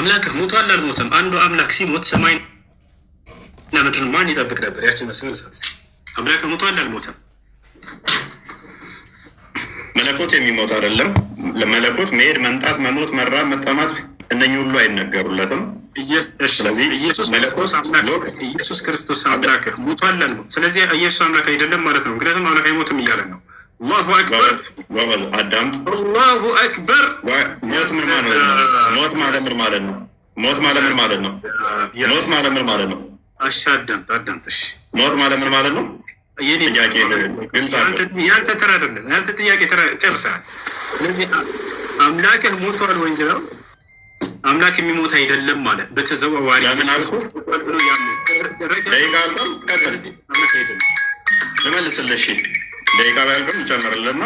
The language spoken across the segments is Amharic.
አምላክህ ሞቷል አልሞተም? አንዱ አምላክ ሲሞት ሰማይና ምድርን ማን ይጠብቅ ነበር? ያችን መስመር ሰት አምላክህ ሞቷል አልሞተም? መለኮት የሚሞት አይደለም። ለመለኮት መሄድ፣ መምጣት፣ መሞት፣ መራብ፣ መጠማት እነኚህ ሁሉ አይነገሩለትም። ስለዚህ ኢየሱስ መለኮት ክርስቶስ አምላክ ኢየሱስ ክርስቶስ አምላክህ ሞቷል አልሞት? ስለዚህ ኢየሱስ አምላክ አይደለም ማለት ነው። ምክንያቱም አምላክ አይሞትም እያለን ነው። አላሁ አክበር፣ ጎበዝ ጎበዝ፣ አዳምጥ። አላሁ አክበር። ሞት ምን ማለት ነው? ሞት ማለት ምን ማለት ነው? ሞት ማለት ምን ማለት ነው? ሞት ማለት ምን ማለት ነው? እሺ አዳምጥ፣ አዳምጥ። እሺ ሞት ማለት ምን ማለት ነው? የኔ ጥያቄ ግልጽ አድርገው። ያንተ ተራ አይደለም። ያንተ ጥያቄ ተራ ጨርሰሃል። ስለዚህ አምላክህ ሞቷል ወይ ነው። አምላክ የሚሞት አይደለም ማለት በተዘዋዋሪ ለምን አልኩ? ደቂቃ አልቋል። ቀጥል፣ ልመልስልህ። እሺ ደቂቃ ባያልቅም ጨምርልና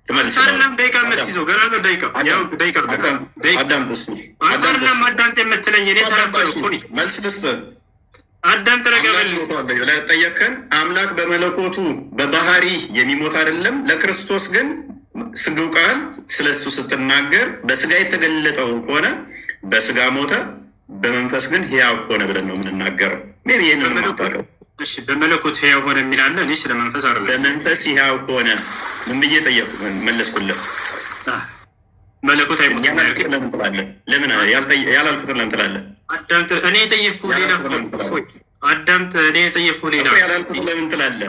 ልመልስልህ። አይደለም ደቂቃ የምትይዘው ገና ነው። ደቂቃ ያው ደቂቃ አዳምጥ እስኪ፣ አንተ አይደለም አዳምጥ የምትለኝ፣ እኔ ተራ እኮ ነው። መልስ ልስጥህ። አዳምጥ አምላክ ረገበል ሞቷል ብለህ ጠየቅከን። አምላክ በመለኮቱ በባህሪ የሚሞት አይደለም። ለክርስቶስ ግን ስግው ቃል ስለ እሱ ስትናገር በስጋ የተገለጠው ከሆነ በስጋ ሞተ፣ በመንፈስ ግን ሕያው ሆነ ብለን ነው የምንናገረው። Maybe ይህንን የማታውቀው እሺ፣ በመለኮት ሕያው ሆነ የሚል አለ። እኔ ስለ መንፈስ አይደለም። በመንፈስ ሕያው ሆነ ምን ብዬ ጠየቅኩ? መለስኩልህ። መለኮት አይሞትም ያልከኝ ያላልኩትን ለምን ትላለህ? ለምን ያላልኩትን ለምን ትላለህ? አዳምጥ። እኔ የጠየቅኩህ ሌላ እኮ ነው። እፎይ አዳምጥ። እኔ የጠየቅኩህ ሌላ እኮ ያላልኩትን ለምን ትላለህ?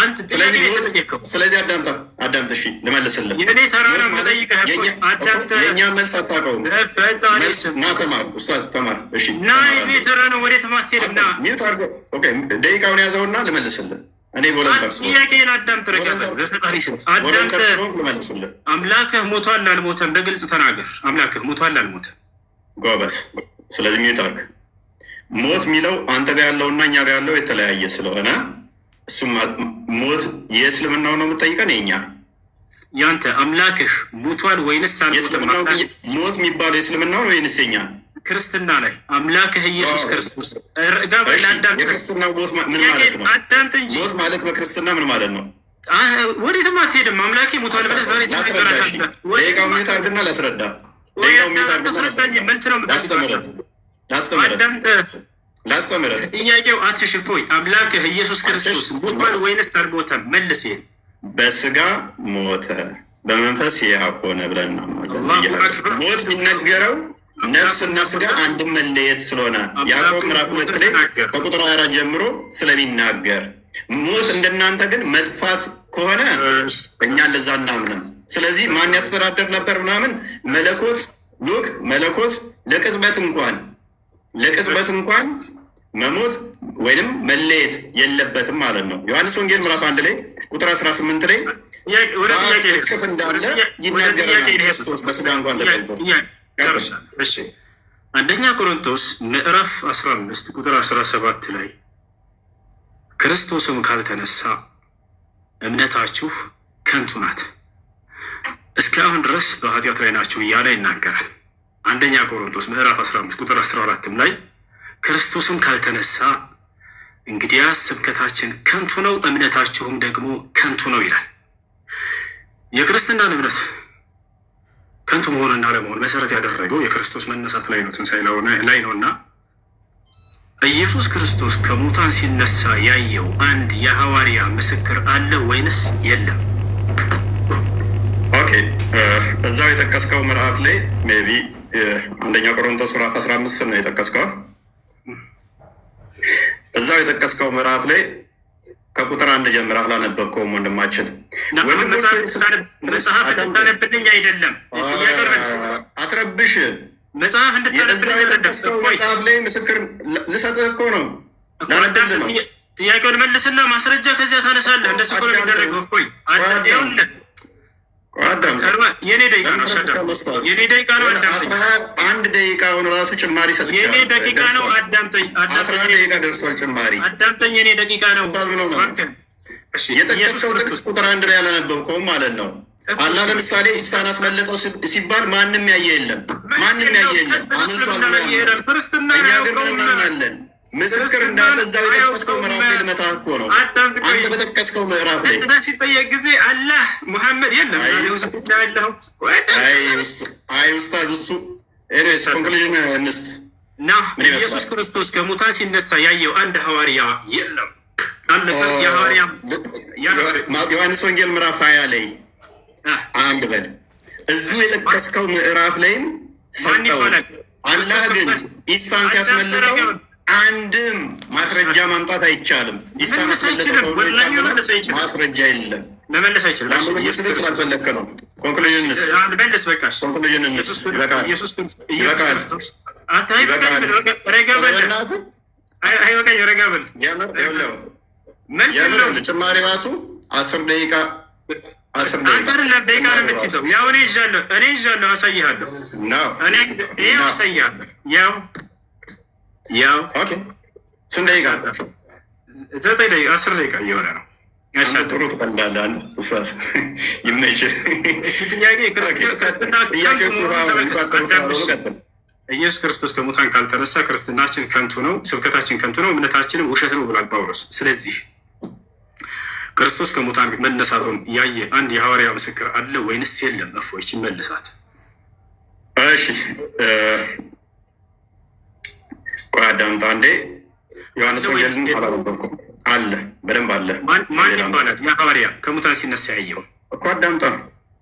አንተ ጥያቄ ስለዚህ ነው ሞት የተጠየቅከው። ስለዚህ አዳምጣ አዳምጥ። እሺ ልመልስልህ። የእኔ ተራ ነው ሞት ማለት የምጠይቅህ። እፎይ አዳምጥ። የእኛ መልስ አታውቀውም። በፈጣሪ መልስ ስም ና ተማር፣ ኡስታዝ ተማር። እሺ ና፣ የእኔ ተራ ነው። ወዴት አትሄድም። ና Mute አድርገው። Okay ደቂቃውን ያዘውና ልመልስልህ። እኔ volunteer ስለሆንኩ ጥያቄን አዳምጥ። ረጋ በል፣ በፈጣሪ ስም አዳምጥ። Volunteer ስለሆንኩ ልመልስልህ። አምላክህ ሞቷል አልሞተም? በግልጽ ተናገር። አምላክህ ሞቷል አልሞተም? ጎበዝ። ስለዚህ mute አድርግ። ሞት የሚለው አንተ ጋር ያለውና እኛ ጋር ያለው የተለያየ ስለሆነ እሱም ሞት የእስልምናው ነው የምጠይቀን የኛ ያንተ አምላክህ ሞቷል ወይንስ አልሞተም? የእስልምናው ሞት የሚባለው የእስልምናው ነው ወይንስ የኛ? ክርስትና ላይ አምላክህ ኢየሱስ ክርስቶስ ረጋ በል፣ አዳምጥ። የክርስትናው ሞት ምን ማለት ነው? አዳምጥ እንጂ። ሞት ማለት በክርስትና ምን ማለት ነው? ወዴትም አትሄድም። አምላኬ ሞቷል ብለህ ዛሬ ላስረዳ። እሺ ደቂቃው mute አድርግና ላስረዳ። ደቂቃው mute አድርግና መልስ ነው። ላስተምርህ ላስተምርህ አዳምጥ። ላስተምርህ። ጥያቄው አትሽፎይ፣ አምላክህ ኢየሱስ ክርስቶስ ሞቷል ወይንስ አልሞተም? መልስ ይሄን። በስጋ ሞተ በመንፈስ ሕያው ሆነ ብለን እናምናለን። አላሁ አክበር። ሞት የሚነገረው ነፍስና ስጋ አንድም መለየት ስለሆነ ያዕቆብ ምዕራፍ 2 ላይ ከቁጥር 24 ጀምሮ ስለሚናገር ሞት እንደናንተ ግን መጥፋት ከሆነ እኛ እንደዛ እናምንም። ስለዚህ ማን ያስተዳደር ነበር ምናምን መለኮት look መለኮት ለቅጽበት እንኳን መሞት ወይንም መለየት የለበትም ማለት ነው። ዮሐንስ ወንጌል ምዕራፍ 1 ላይ ቁጥር 18 ላይ ወደ ጥያቄ እቅፍ እንዳለ ይናገረናል። ክርስቶስ በስጋ እንኳን ተገልጦ እሺ፣ አንደኛ ቆሮንቶስ ምዕራፍ 15 ቁጥር 17 ላይ ክርስቶስም ካልተነሳ እምነታችሁ ከንቱ ናት፣ እስከ አሁን ድረስ በኃጢአት ላይ ናችሁ እያለ ይናገራል። አንደኛ ቆሮንቶስ ምዕራፍ 15 ቁጥር 14 ላይ ክርስቶስም ካልተነሳ እንግዲያስ ስብከታችን ከንቱ ነው፣ እምነታችሁም ደግሞ ከንቱ ነው ይላል። የክርስትናን እምነት ከንቱ መሆንና አለመሆን መሰረት ያደረገው የክርስቶስ መነሳት ላይ ነው፣ ትንሣኤ ላይ ነው። እና ኢየሱስ ክርስቶስ ከሙታን ሲነሳ ያየው አንድ የሐዋርያ ምስክር አለ ወይንስ የለም? Okay፣ እዛው የጠቀስከው ምዕራፍ ላይ maybe አንደኛ ቆሮንቶስ ምዕራፍ 15 ነው የጠቀስከው። እዛው የጠቀስከው ምዕራፍ ላይ ከቁጥር 1 ጀምረህ አላነበብከውም ወንድማችን። መጽሐፍ እንድታነብልኝ አይደለም። አትረብሽ። መጽሐፍ እንድታነብልኝ አይደለም። የጠቀስከው መጽሐፍ ላይ ምስክር ልሰጥህ እኮ ነው። ላነብልህ ነው። ጥያቄውን መልስና ማስረጃ ከዚያ ታነሳለህ። እንደሱ እኮ ነው የሚደረገው። እፎይ የኔ ደቂቃ ነው። የኔ ደቂቃ ነው። አዳምጠኝ። 1 ደቂቃውን ራሱ ጭማሪ ሰጥቻለሁ። የኔ ደቂቃ ነው። አዳምጠኝ። 11 ደቂቃ ደርሷል ጭማሪ። አዳምጠኝ። የኔ ደቂቃ ነው። የጠቀስከው ጥቅስ ቁጥር 1 ላይ ያላነበብከውም ማለት ነው። አላህ ለምሳሌ ኢሳን አስመለጠው ሲባል ማንም ያየ የለም። ማንም ያየ የለም። አምልቷል። እኛ ግን ምን እናምናለን? ምስክር እንዳለ እዛው የጠቀስከው ምዕራፍ ላይ ልመታህ እኮ ነው። አንተ በጠቀስከው ምዕራፍ ላይ ሲጠየቅ ጊዜ አላህ ሙሐመድ የለም። አይ ኡስታዝ፣ እሱ Anyways conclusion እንስጥ። እና ምን ኢየሱስ ይመስላል? ክርስቶስ ከሙታን ሲነሳ ያየው አንድ ሐዋርያ የለም። አንድ የሐዋርያ ዮሐንስ ወንጌል ምዕራፍ 20 ላይ አንድ በል፣ እዚሁ የጠቀስከው ምዕራፍ ላይም ማን ሰጠው። ይባላል? አላህ ግን ኢሳን ሲያስመልጠው አንድም ማስረጃ ማምጣት አይቻልም። ኢሳን መመለስ አስመለጠ አይችልም። ተብሎ ወላሂ የታመነ መመለስ አይችልም። ማስረጃ የለም። መመለስ አይችልም። እሺ፣ ለአንድ ኢየሱስ ስላልፈለግክ ነው። Conclusion እንስጥ። አንድ መልስ በቃሽ። Conclusion እንስጥ። ኢየሱስ ይበቃል። ኢየሱስ ኢየሱስ ይበቃል። ክርስቶስ አንተ አይበቃኝም። ይበቃል። ረጋ በል። በእናትህ አይበቃኝም። ረጋ በል። የምር ይኸውልህ፣ መልስ የምር የለውም። ጭማሪ ራሱ 10 ደቂቃ 10 አንተ ደቂቃ አይደለም ደቂቃ ነው የምትይዘው። ያው እኔ ይዣለሁ፣ እኔ ይዣለሁ፣ አሳይሃለሁ። ነው። እኔ ይኸው አሳይሃለሁ። ያው ያው Okay፣ ስንት ደቂቃ? 9 ደቂቃ፣ 10 ደቂቃ እየሆነ ነው። እሺ፣ ጥሩ ትቀልዳለህ አንተ ኡስታዝ፣ ይመችህ። ጥያቄ ክርስትና ጥያቄዎቹ የሚቋጠሩ ስላልሆኑ ቀጥል። ኢየሱስ ክርስቶስ ከሙታን ካልተነሳ ክርስትናችን ከንቱ ነው፣ ስብከታችን ከንቱ ነው፣ እምነታችንም ውሸት ነው ብሏል ጳውሎስ። ስለዚህ ክርስቶስ ከሙታን መነሳቱን ያየ አንድ የሐዋርያ ምስክር አለ ወይንስ የለም? እፎይ መልሳት። እሺ፣ ቆይ አዳምጣ አንዴ። ዮሐንስ ወንጌልን አላነበብኩም። አለ፣ በደንብ አለ። ማን ይባላል ያ ሐዋርያ ከሙታን ሲነሳ ያየው? እኮ አዳምጣ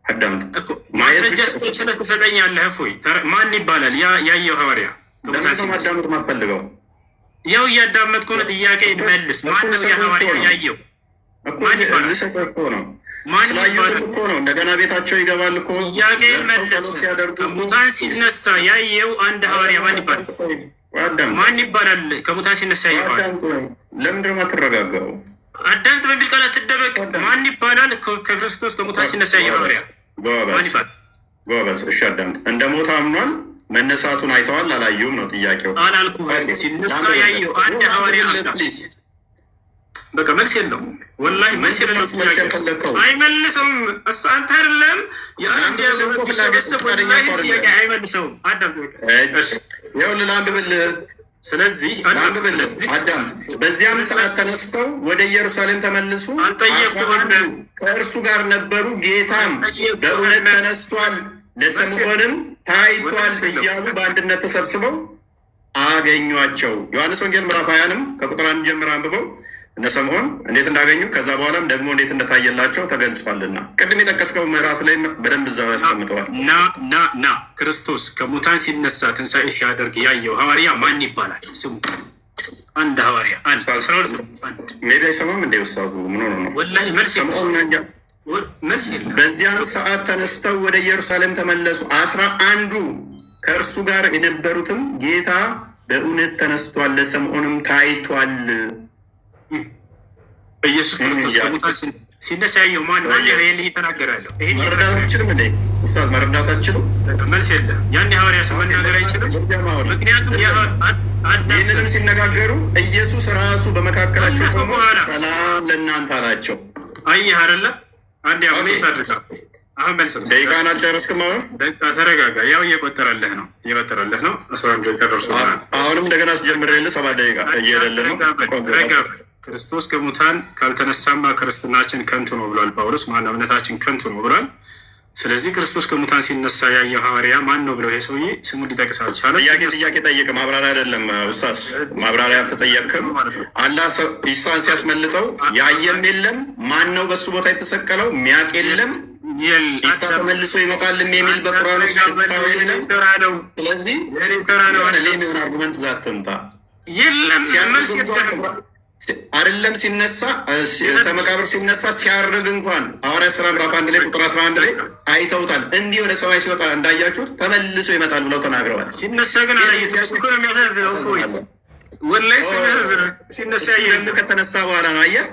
አዳምጣ። እኮ ማስረጃ ስለ ትሰጠኛለህ። እፎይ ማን ይባላል ያ ያየው ሐዋርያ ከሙታን ለምን ነው ሲነሳ? ማዳመጥ የማትፈልገው? ያው እያዳመጥኩ ነው። ጥያቄ መልስ። ማን ነው ያ ሐዋርያ ያየው? እኮ ማን ይባላል? ልሰጥህ እኮ ነው። ማን ስላዩትም ይባላል? እኮ ነው። እንደገና ቤታቸው ይገባል እኮ፣ ጥያቄ ዘርተው መልስ። ጸሎት ሲያደርጉ እኮ። ከሙታን ሲነሳ ያየው አንድ ሐዋርያ ማን ይባላል? ቆይ አዳምጥ። ማን ይባላል? ከሙታን ሲነሳ ያየው ሐዋርያ። አዳምጥ። ለምንድን ነው የማትረጋጋው? አዳምጥ በሚል ቃል አትደበቅ። ማን ይባላል? ከክርስቶስ ከሙታን ሲነሳ ያየው ሐዋርያ ማን ጎበዝ ይባላል? ጎበዝ። እሺ አዳምጥ። እንደ ሞተ አምኗል። መነሳቱን አይተዋል አላዩም ነው ጥያቄው። አላልኩህም። ሲነሳ ያየው አንድ ሐዋርያ አምጣ። Please። በቃ መልስ የለውም። ወላሂ መልስ የሌለው መልስ ጥያቄ ያልፈለግከው አይመልሰውም። እሱ አንተ አይደለም የአንድ ለአንድ ብልህ እኮ ፍላጎት ሲሰበሰብ ፈቃደኛ ወላሂ እኮ አይደለም። ጥያቄ አይመልሰውም። አዳምጥ በቃ። እሺ። ይኸውልህ ለአንብብልህ ስለዚህ ለአንብብልህ አዳምጥ። በዚያም ሰዓት ተነስተው ወደ ኢየሩሳሌም ተመልሱ። አልጠየቅኩህም። 11ዱ ከእርሱ ጋር ነበሩ። ጌታም በእውነት ተነስቷል፣ ለስምዖንም ታይቷል እያሉ በአንድነት ተሰብስበው አገኟቸው። ዮሐንስ ወንጌል ምዕራፍ 20ንም ከቁጥር 1 ጀምር አንብበው፣ እነ ስምዖን እንዴት እንዳገኙ ከዛ በኋላም ደግሞ እንዴት እንደታየላቸው ተገልጿልና ቅድም የጠቀስከው ምዕራፍ ላይ በደንብ እዛው ያስቀምጠዋል። ና ና ና ክርስቶስ ከሙታን ሲነሳ ትንሣኤ ሲያደርግ ያየው ሐዋርያ ማን ይባላል? ስሙ አንድ ሐዋርያ አንድ፣ 12 አንድ። Maybe አይሰማም እንደ ኡስታዙ ምን ሆኖ ነው? ወላሂ መልስ የለም። ስምዖን ነኛ። መልስ የለም። በዚያን ሰዓት ተነስተው ወደ ኢየሩሳሌም ተመለሱ። 11ዱ ከእርሱ ጋር የነበሩትም ጌታ በእውነት ተነስቷል፣ ለስምዖንም ታይቷል። ኢየሱስ ክርስቶስ ከሙታን ሲነሳ ያየው ማን ማን? ይሄን እየተናገረ ያለው ይሄን መረዳት አትችልም እንዴ ኡስታዝ? መረዳት አትችልም? መልስ የለም። ያን የሐዋርያ ስም መናገር አይችልም። ምክንያቱም ይህንንም ሲነጋገሩ ኢየሱስ ራሱ በመካከላቸው ቆሞ ሰላም ለእናንተ አላቸው። አየህ አይደለ? አንድ ያው ታድርጋ አሁን መልስ ነው። ደቂቃን አልጨረስክም? አሁን ደቂቃ ተረጋጋ። ያው እየቆጠረልህ ነው፣ እየቆጠረልህ ነው። 11 ደቂቃ ደርሶልሃል። አሁንም እንደገና አስጀምሬልህ 7 ደቂቃ እየሄደልህ ነው። ረጋ በል። ክርስቶስ ከሙታን ካልተነሳማ ክርስትናችን ከንቱ ነው ብሏል ጳውሎስ። ማነው እምነታችን ከንቱ ነው ብሏል። ስለዚህ ክርስቶስ ከሙታን ሲነሳ ያየው ሐዋርያ ማን ነው ብለው ይሄ ሰውዬ ስሙን ሊጠቅስ አልቻለም። ጥያቄ ጥያቄ ጠይቅ፣ ማብራሪያ አይደለም ኡስታዝ፣ ማብራሪያ አልተጠየቅክም። አላህ ኢሳን ሲያስመልጠው ያየም የለም። ማን ነው በሱ ቦታ የተሰቀለው ሚያቅ የለም። ኢሳ ተመልሶ ይመጣልም የሚል በቁርአን ውስጥ ሽታው የለም። ስለዚህ የሆነ lame የሆነ argument ይዘህ አትምጣ። የለም መልስ የለህም። አይደለም ሲነሳ፣ ከመቃብር ሲነሳ፣ ሲያርግ እንኳን ሐዋርያት ሥራ ምዕራፍ 1 ላይ ቁጥር 11 ላይ አይተውታል። እንዲህ ወደ ሰማይ ሲወጣ እንዳያችሁት ተመልሶ ይመጣል ብለው ተናግረዋል። ሲነሳ ግን አላየሁትም። እሱ እኮ ነው የሚያሳዝነው እኮ ወላሂ እሱ የሚያሳዝነው ሲነሳ እሱ ደግሞ ከተነሳ በኋላ ነው። አየህ፣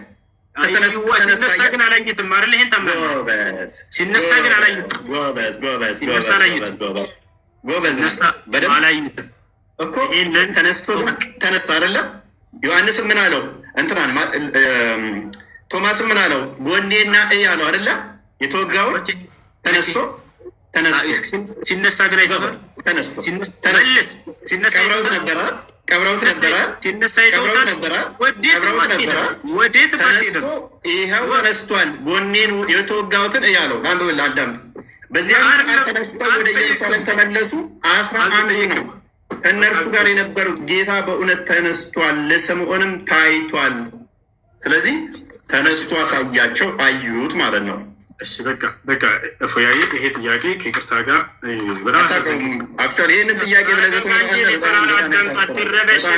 ሲነሳ ግን አላየሁትም አይደል? ይሄን ታምናለህ? ጎበዝ፣ ሲነሳ ግን አላየሁትም። ጎበዝ፣ ጎበዝ፣ ሲነሳ ጎበዝ፣ አላየሁትም። ጎበዝ፣ ጎበዝ ሲነሳ በደንብ አላየሁትም። እኮ ይሄንን ተነስቶ ተነሳ አይደለም? ዮሐንስም ምን አለው? እንትናን ቶማስም ምን አለው? ጎኔና እይ አለው አይደለ? የተወጋውን ተነስቶ ተነስቶ ሲነሳ ግን አይተኸዋል? ተነስቶ መልስ። ሲነሳ ቀብረውት ነበረ፣ ቀብረውት ነበረ፣ ሲነሳ ቀብረውት አይተውታል። ነበረ፣ ወዴትም ቀብረውት ነበረ። አትሄድም፣ ወዴትም ተነስቶ አትሄድም። ይኸው ተነስቷል፣ ጎኔን የተወጋሁትን እይ አለው። አንብብልህ አዳም በዚያን ሰዓት ተነስተው ወደ ኢየሩሳሌም ተመለሱ። 11ዱ ነው ከእነርሱ ጋር የነበሩት። ጌታ በእውነት ተነስቷል፣ ለስምዖንም ታይቷል። ስለዚህ ተነስቶ አሳያቸው፣ አዩት ማለት ነው። እሺ፣ በቃ በቃ እፎያዬ፣ ይሄ ጥያቄ ከይቅርታ ጋር በጣም actually ይህንን ጥያቄ ብለህ በጣም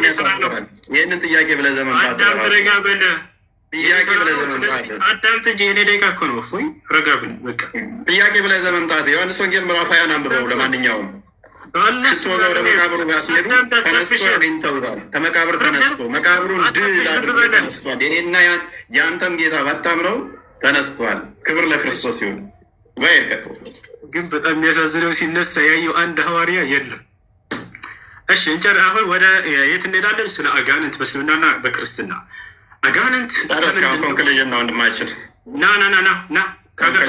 ያሳፍራል። ይህንን ጥያቄ ብለህ ዘመምጣት ረጋ በል። ጥያቄ ብለህ ዘመምጣት አዳምጥ እንጂ፣ የኔ ደቂቃ እኮ ነው። እፎይ፣ ረጋ በል በቃ። ጥያቄ ብለህ ዘመምጣት ዮሐንስ ወንጌል ምዕራፍ 20ን አንብበው። ለማንኛውም ሽቶ ወደ መቃብሩ ጋር ሲሄዱ ተነስቶ አግኝተውታል። ከመቃብር ተነስቶ መቃብሩን ድል አድርጎ ተነስቷል። የኔና የአንተም ጌታ ባታምነው ተነስቷል። ክብር ለክርስቶስ ይሁን። ወይ ግን በጣም የሚያሳዝነው ሲነሳ ያየው አንድ ሐዋርያ የለም። እሺ እንጨር። አሁን ወደ የት እንሄዳለን? ስለ አጋንንት በእስልምናና በክርስትና አጋንንት Conclusion ነው ወንድማችን። ና ና ና ና ና፣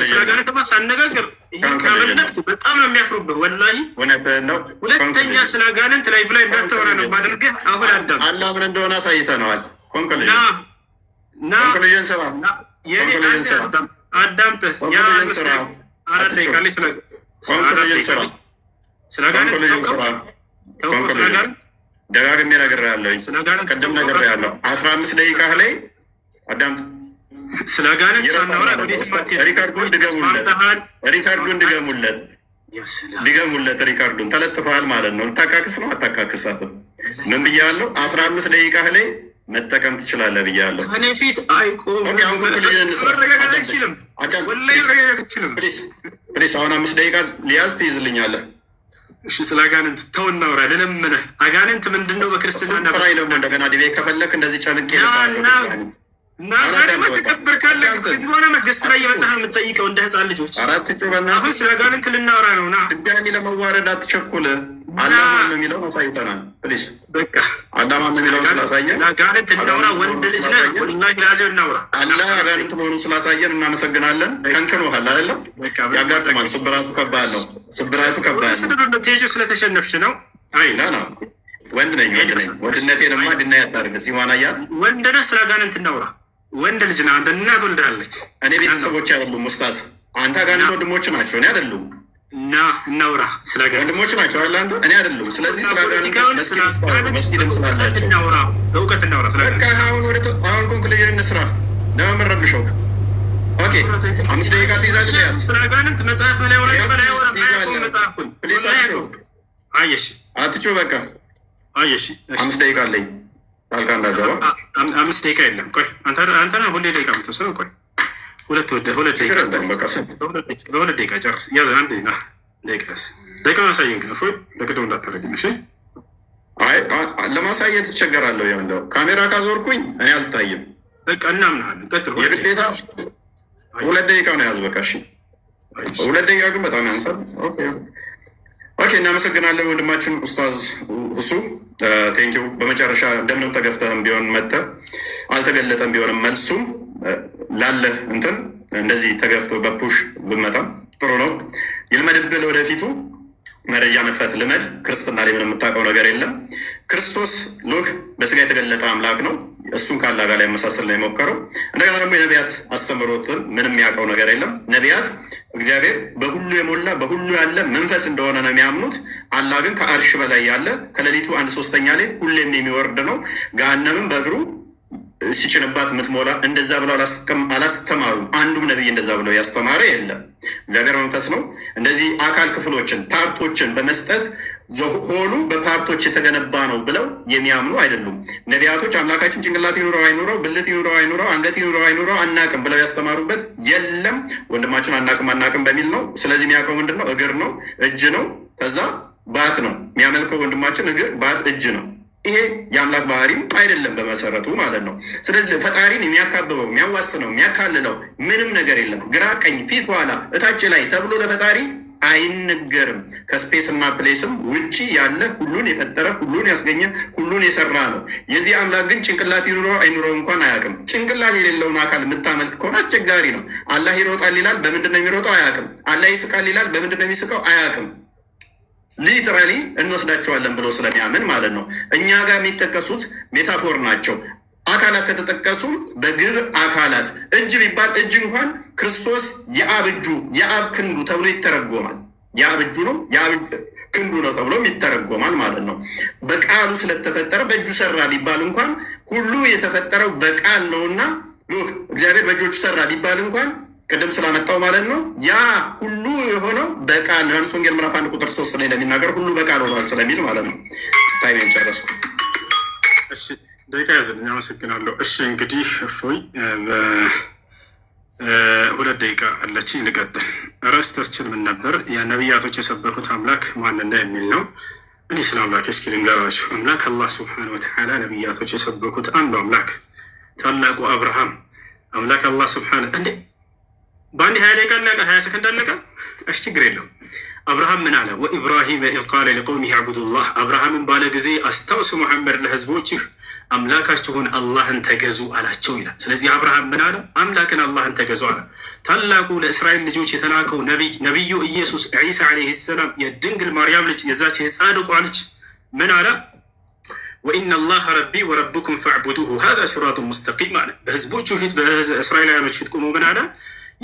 ስለ አጋንንትማ ሳነጋግር ይሄን ካመለጥኩ በጣም ነው የሚያፍሩብህ። ወላሂ እውነትህን ነው። ሁለተኛ ስለ አጋንንት live ላይ እንዳታወራ ነው ማድርገህ። አሁን አዳም አላህ ምን እንደሆነ አሳይተነዋል። Conclusion ና ና Conclusion ስራ የኔ አዳምጥህ። 4 ደቂቃ ላይ Conclusion ስራ። ስለ አጋንንት Conclusion ስራ። ደጋግሜ ነግሬሃለሁ። ቅድም ነግሬሃለሁ። 15 ደቂቃ ላይ አዳምጥ። ስለ አጋንንት ሳናወራ Record ኡን ድገሙለት፣ Record ኡን ድገሙለት፣ ድገሙለት። Record ኡን ተለጥፈሃል ማለት ነው። ልታካክስ ነው? አታካክሳትም። ምን ብያለሁ? 15 ደቂቃ ላይ መጠቀም ትችላለህ ብያለሁ። ከእኔ ፊት አይቆም። አሁን conclusion እንስራ። Please፣ አሁን 5 ደቂቃ ሊያዝ ትይዝልኛለህ። እሺ፣ ስለ አጋንንት ተው እናውራ። ልለምንህ፣ አጋንንት ምንድን ነው? በክርስትና ስራይ ደግሞ እንደገና debate ከፈለክ እንደዚህ ጨምቄ እና ዛሬማ ተከበር ካለ ከዚህ በኋላ guest ላይ የመጣህ የምትጠይቀው እንደ ህፃን ልጆች። አራት ጩ በእናትህ። አሁን ስለ አጋንንት ልናወራ ነው። ና። ድጋሚ ለመዋረድ አትቸኩል። አላህ ማን ነው የሚለውን አሳይተናል። Please። በቃ አላህ ማን ነው የሚለውን ስላሳየን ስለ አጋንንት እናውራ። ወንድ ልጅ ነህ፣ ወላሂ ላዚም እናውራ። አላህ አጋንንት መሆኑን ስላሳየን እናመሰግናለን። ከንክኖሃል አይደለም? ያጋጥማል። ስብራቱ ከባድ ነው። ስብራቱ ከባድ ነው። ቴጆ ስለተሸነፍሽ ነው። አይ ና ና፣ ወንድ ነኝ፣ ወንድ ነኝ። ወንድነቴንማ ድና ያታርግ ሲሆን አያት። ወንድ ነህ፣ ስለ አጋንንት እናውራ። ወንድ ልጅ ነህ አንተ፣ እናት ወልዳለች። እኔ ቤተሰቦች አይደሉም ኡስታዝ፣ አንተ አጋንንት ወንድሞች ናቸው፣ እኔ አይደሉም። እና እናውራ ስለ አጋንንት። ወንድሞች ናቸው አለ አንተ፣ እኔ አይደሉም። ስለዚህ ስለ አጋንንት መስጊድም ስላላቸው እናውራ፣ በእውቀት እናውራ። ስለ በቃ አሁን ወደ አሁን conclusion እንስራ። ለምን ረብሸው? Okay፣ 5 ደቂቃ ትይዛለህ። ያዝ። ስለ አጋንንት መጽሐፍ ላይ ወራ ላይ ወራ መጽሐፉን አየሽ። አትጩ በቃ። አየሽ። 5 ደቂቃ አለኝ። ጣልቃ እንዳገባ። 5 ደቂቃ የለም። ቆይ፣ አንተ ነህ ሁሌ ደቂቃ የምትወስነው። ቆይ፣ 2 ደቂቃ፣ በ2 ደቂቃ ጨርስ። ያዝ፣ አንድ ና ደቂቃ ደቂቃውን አሳየን ግን እፎይ፣ ለቅድም እንዳታደርግን እሺ። አይ፣ ለማሳየት እቸገራለሁ። ያው እንደው ካሜራ ካዞርኩኝ እኔ አልታይም። በቃ እናምናለን። ቀጥል። የግዴታ 2 ደቂቃ ነው ያዝ። በቃ እሺ፣ 2 ደቂቃ ግን በጣም ያንሳል። Okay፣ እናመሰግናለን ወንድማችን ኡስታዝ ሁሱ፣ thank you። በመጨረሻ እንደምንም ተገፍተህም ቢሆን መጥተህ አልተገለጠም ቢሆንም መልሱም ላለ እንትን እንደዚህ ተገፍቶ በ push ብመጣም ጥሩ ነው። ይልመድብህ፣ ለወደፊቱ መረጃ መክፈት ልመድ። ክርስትና ላይ ምንም የምታውቀው ነገር የለም። ክርስቶስ look በስጋ የተገለጠ አምላክ ነው። እሱን ከአላህ ጋር ሊያመሳስል ነው የሞከረው። እንደገና ደግሞ የነቢያት አስተምህሮትን ምንም የሚያውቀው ነገር የለም። ነቢያት እግዚአብሔር በሁሉ የሞላ በሁሉ ያለ መንፈስ እንደሆነ ነው የሚያምኑት። አላህ ግን ከአርሽ በላይ ያለ ከሌሊቱ አንድ ሶስተኛ ላይ ሁሌም የሚወርድ ነው። ገሃነምን በእግሩ ሲጭንባት የምትሞላ እንደዛ ብለው አላስተማሩም። አንዱም ነቢይ እንደዛ ብለው ያስተማረ የለም። እግዚአብሔር መንፈስ ነው። እንደዚህ አካል ክፍሎችን part ኦችን በመስጠት whole ኡ በ part ኦች የተገነባ ነው ብለው የሚያምኑ አይደሉም። ነቢያቶች አምላካችን ጭንቅላት ይኑረው አይኑረው፣ ብልት ይኑረው አይኑረው፣ አንገት ይኑረው አይኑረው አናቅም ብለው ያስተማሩበት የለም። ወንድማችን አናቅም አናቅም በሚል ነው። ስለዚህ የሚያውቀው ምንድን ነው? እግር ነው፣ እጅ ነው፣ ከዛ ባት ነው የሚያመልከው። ወንድማችን እግር፣ ባት፣ እጅ ነው። ይሄ የአምላክ ባህሪም አይደለም በመሰረቱ ማለት ነው። ስለዚህ ፈጣሪን የሚያካብበው፣ የሚያዋስነው፣ የሚያካልለው ምንም ነገር የለም። ግራ ቀኝ፣ ፊት ኋላ፣ እታች ላይ ተብሎ ለፈጣሪ አይነገርም። ከ space እና place ም ውጪ ያለ ሁሉን የፈጠረ፣ ሁሉን ያስገኘ፣ ሁሉን የሰራ ነው። የዚህ አምላክ ግን ጭንቅላት ይኑረው አይኑረው እንኳን አያውቅም። ጭንቅላት የሌለውን አካል የምታመልክ ከሆነ አስቸጋሪ ነው። አላህ ይሮጣል ይላል፣ በምንድን ነው የሚሮጠው? አያውቅም። አላህ ይስቃል ይላል፣ በምንድን ነው የሚስቀው? አያውቅም። Literally እንወስዳቸዋለን ብሎ ስለሚያምን ማለት ነው። እኛ ጋር የሚጠቀሱት metaphor ናቸው። አካላት ከተጠቀሱ በግብር አካላት እጅ ቢባል እጅ እንኳን ክርስቶስ የአብ እጁ፣ የአብ ክንዱ ተብሎ ይተረጎማል። የአብ እጁ ነው፣ የአብ ክንዱ ነው ተብሎም ይተረጎማል ማለት ነው። በቃሉ ስለተፈጠረ በእጁ ሰራ ቢባል እንኳን ሁሉ የተፈጠረው በቃል ነውና look፣ እግዚአብሔር በእጆቹ ሰራ ቢባል እንኳን ቅድም ስላመጣው ማለት ነው። ያ ሁሉ የሆነው በቃል፣ ዮሐንስ ወንጌል ምዕራፍ 1 ቁጥር 3 ላይ እንደሚናገር ሁሉ በቃል ሆኗል ስለሚል ማለት ነው። Time ኤን ጨረስኩ። እሺ፣ ደቂቃ ያዝልኝ። አመሰግናለሁ። እሺ፣ እንግዲህ እፎይ 2 ደቂቃ አለችኝ፣ ልቀጥል። ርዕሳችን ምን ነበር? የነቢያቶች የሰበኩት አምላክ ማንና የሚል ነው። እኔ ስለ አምላክ እስኪ ልንገራችሁ። አምላክ አላህ ስብሐነ ወተዓላ ነቢያቶች የሰበኩት አንዱ አምላክ፣ ታላቁ አብርሃም፣ አምላክ አላህ ስብሐነ፣ እንዴ፣ በአንድ 20 ደቂቃ አለቀ፣ 20 ሰከንድ አለቀ። እሺ፣ ችግር የለውም። አብርሃም ምን አለ? وإبراهيم إذ قال لقومه اعبدوا الله። አብርሃምን ባለ ጊዜ አስታውስ ሙሐመድ ለህዝቦችህ አምላካችሁን አላህን ተገዙ አላቸው ይላል። ስለዚህ አብርሃም ምን አለ? አምላክን አላህን ተገዙ አለ። ታላቁ ለእስራኤል ልጆች የተላከው ነቢይ፣ ነቢዩ ኢየሱስ ዒሳ ዓለይሂ ሰላም፣ የድንግል ማርያም ልጅ፣ የዛች የጻድቋ ልጅ ምን አለ? وإن الله ربي وربكم فاعبدوه هذا صراط مستقيم አለ። በህዝቦቹ ፊት፣ በእስራኤላውያኖች ፊት ቆሞ ምን አለ?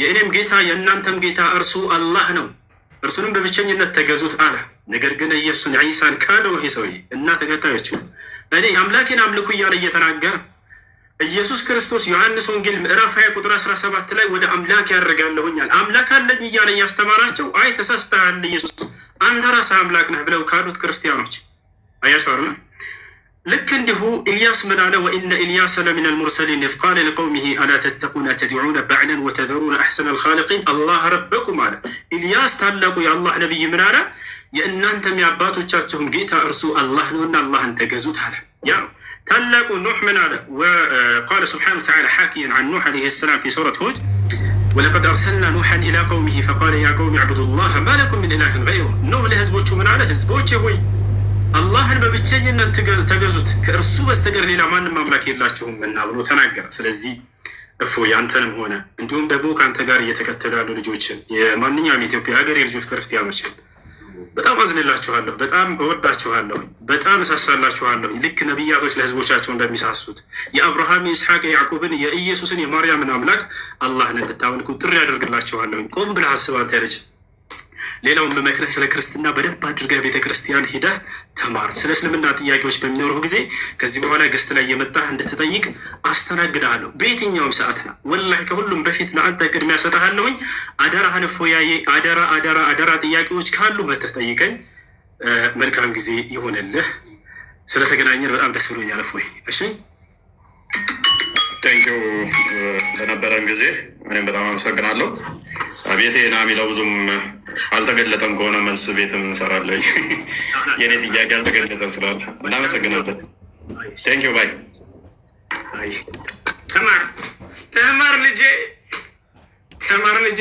የእኔም ጌታ የእናንተም ጌታ እርሱ አላህ ነው፣ እርሱንም በብቸኝነት ተገዙት አለ። ነገር ግን ኢየሱስን ዒሳን ካደው ይሄ ሰውዬ እና ተከታዮቹ። እኔ አምላኬን አምልኩ እያለ እየተናገረ ኢየሱስ ክርስቶስ ዮሐንስ ወንጌል ምዕራፍ 20 ቁጥር 17 ላይ ወደ አምላክ ያደርጋለሁኛል፣ አምላክ አለኝ እያለ እያስተማራቸው፣ አይ ተሳስተሃል ኢየሱስ፣ አንተ ራስህ አምላክ ነህ ብለው ካዱት ክርስቲያኖች። አያቸው አይደል? ልክ እንዲሁ ኢልያስ ምን አለ? وإن إلياس لمن المرسلين إذ قال لقومه ألا تتقون أتدعون بعلا وتذرون أحسن الخالقين الله ربكم አለ። ኢልያስ ታላቁ የአላህ ነቢይ ምን አለ? የእናንተም የአባቶቻችሁም ጌታ እርሱ አላህ ነውና አላህን ተገዙት አለ። ያ ታላቁ ኑሕ ምን አለ? وقال سبحانه وتعالى حاكيا عن نوح عليه السلام في سورة هود ولقد أرسلنا نوحا إلى قومه فقال يا قوم اعبدوا الله ما لكم من إله غيره። ኑህ ለህዝቦቹ ምን አለ? ህዝቦቼ ሆይ፣ አላህን በብቸኝነት ተገዙት፣ ከእርሱ በስተቀር ሌላ ማንም አምላክ የላችሁምና ብሎ ተናገረ። ስለዚህ እፎ ያንተንም ሆነ እንዲሁም ደግሞ ከአንተ ጋር እየተከተሉ ያሉ ልጆችን፣ የማንኛውም የኢትዮጵያ ሀገር የልጆች ክርስቲያኖችን በጣም አዝንላችኋለሁ፣ በጣም እወዳችኋለሁ፣ በጣም እሳሳላችኋለሁ። ልክ ነቢያቶች ለህዝቦቻቸው እንደሚሳሱት የአብርሃም፣ የኢስሐቅ፣ የያዕቆብን፣ የኢየሱስን፣ የማርያምን አምላክ አላህን እንድታመልኩ ጥሪ ያደርግላችኋለሁ። ቆም ብለህ አስብ አንተ ልጅ። ሌላውን በመክረህ ስለ ክርስትና በደንብ አድርገህ ቤተ ክርስቲያን ሂደህ ተማር። ስለ እስልምና ጥያቄዎች በሚኖሩህ ጊዜ ከዚህ በኋላ guest ላይ የመጣህ እንድትጠይቅ አስተናግድሃለሁ። በየትኛውም ሰዓት ና፣ ወላሂ ከሁሉም በፊት ለአንተ ቅድሚያ ሰጠሃለሁኝ። አደራህን እፎያዬ፣ አደራ አደራ አደራ፣ ጥያቄዎች ካሉ መተህ ጠይቀኝ። መልካም ጊዜ ይሆንልህ። ስለተገናኘን በጣም ደስ ብሎኛል እፎይ። እሺ። Thank you ለነበረን ጊዜ እኔም በጣም አመሰግናለሁ። ቤቴ ና የሚለው ብዙም አልተገለጠም ከሆነ መልስ ቤትም እንሰራለን። የእኔ ጥያቄ አልተገለጠም ስላለ እናመሰግናለን። Thank you, bye። ተማር ተማር ልጄ፣ ተማር ልጄ።